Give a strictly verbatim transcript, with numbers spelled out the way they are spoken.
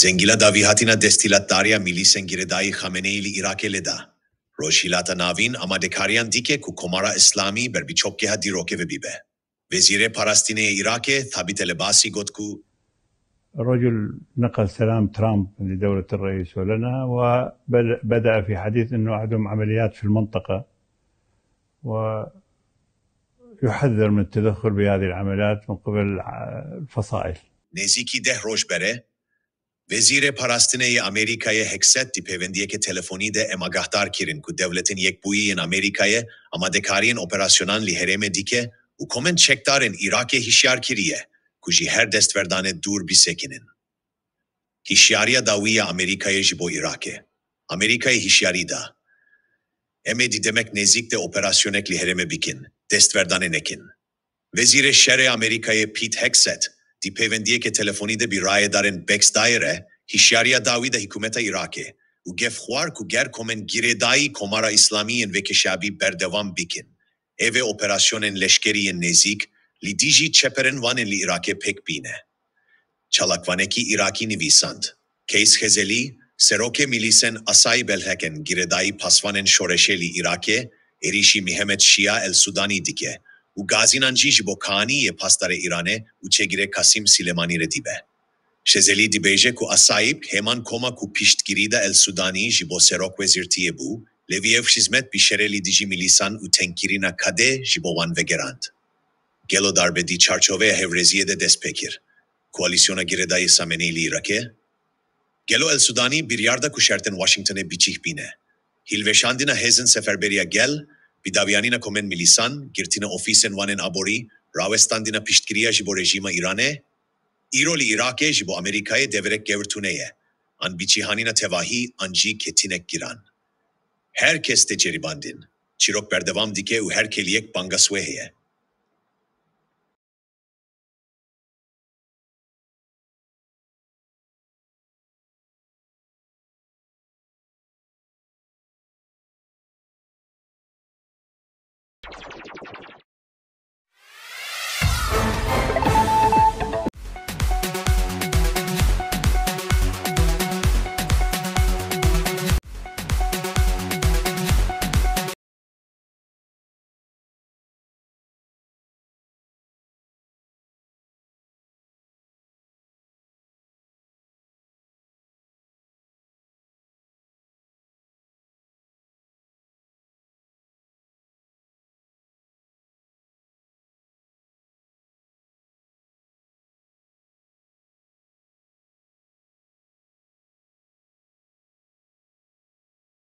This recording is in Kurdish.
Zengila dawî hatina desthilatdariya milîsên girêdayî Xameneî li Îrakê lê da. Rojhilata Navîn amadekariyan dike ku Komara Îslamî ber bi çokgeha dîrokê ve bibe. Wezîrê Parastinê yê Îrakê Thabit El Ebasî got ku: رجل نقل سلام ترامب لدولة الرئيس هولندا، وبدأ في حديث أنه عندهم عمليات في المنطقة، ويحذر من التدخل بهذه العمليات من قبل الفصائل. Nêzîkî deh roj berê, Wezîrê Parastinê yê Amerîkayê Hegseth di pêwendiyeke telefonî de em agahdar kirin ku Dewletên Yekbûyî yên Amerîkayê amadekariyên operasyonan li herêmê dike û komên çekdarên Îrakê hişyar kiriye ku ji her destverdanê dûr bisekinin. Hişyariya dawî ya Amerîkayê ji bo Îrakê. Amerîkayê hişyarî da: Em ê di demek nêzîk de operasyonek li herêmê bikin, destverdanê nekin. Wezîrê Şerê Amerîkayê Pete Hegseth di pêwendiyeke telefonî de bi rayedarên Bex Daire hişyariya dawî da hikûmeta Îrakê û gef xwar ku ger komên girêdayî Komara Îslamî yên vê keşabî berdewam bikin, ê vê operasyonên leşkerî yên nêzîk li dijî çeperên wan ên li Îrakê pêk bîne. Çalakvanekî Îrakî nivîsand: Keys Xezelî, serokê milîsên Asayîb El-Hek ên girêdayî pasvanên şoreşê li Îrakê, êrîşî Mihemed Şia El Sudanî dike û gazînan jî ji bo Kaanî yê pasdarê Îranê û çêgirê Kasîm Silêmanî re dibe. Xezelî dibêje ku Asayîb hêman koma ku piştgirî da El Sudanî ji bo serokwezîrtiyê bû, lê vî ev xizmet bi şerê li dijî milîsan û tengkirina kadê ji bo wan vegerand. Gelo darbe di çarçoveya hevrêziyê de dest pê kir? Koalîsyona girêdayî Xameneî li Îrakê? Gelo El Sudanî biryar da ku şertên Washingtonê biçîk bîne? Hilweşandina hêzên seferberiya gel, bidawiyanîna komên milîsan, girtina ofîsên wan ên aborî, rawestandina piştgiriya ji bo rejîma Îranê, îro li Îrakê ji bo Amerîkayê deverek gewr tune ye, an bi cîhanîna tevahî an jî ketinek giran. Her kes tê ceribandin. Çîrok berdewam dike û her kêliyek banga swê heye.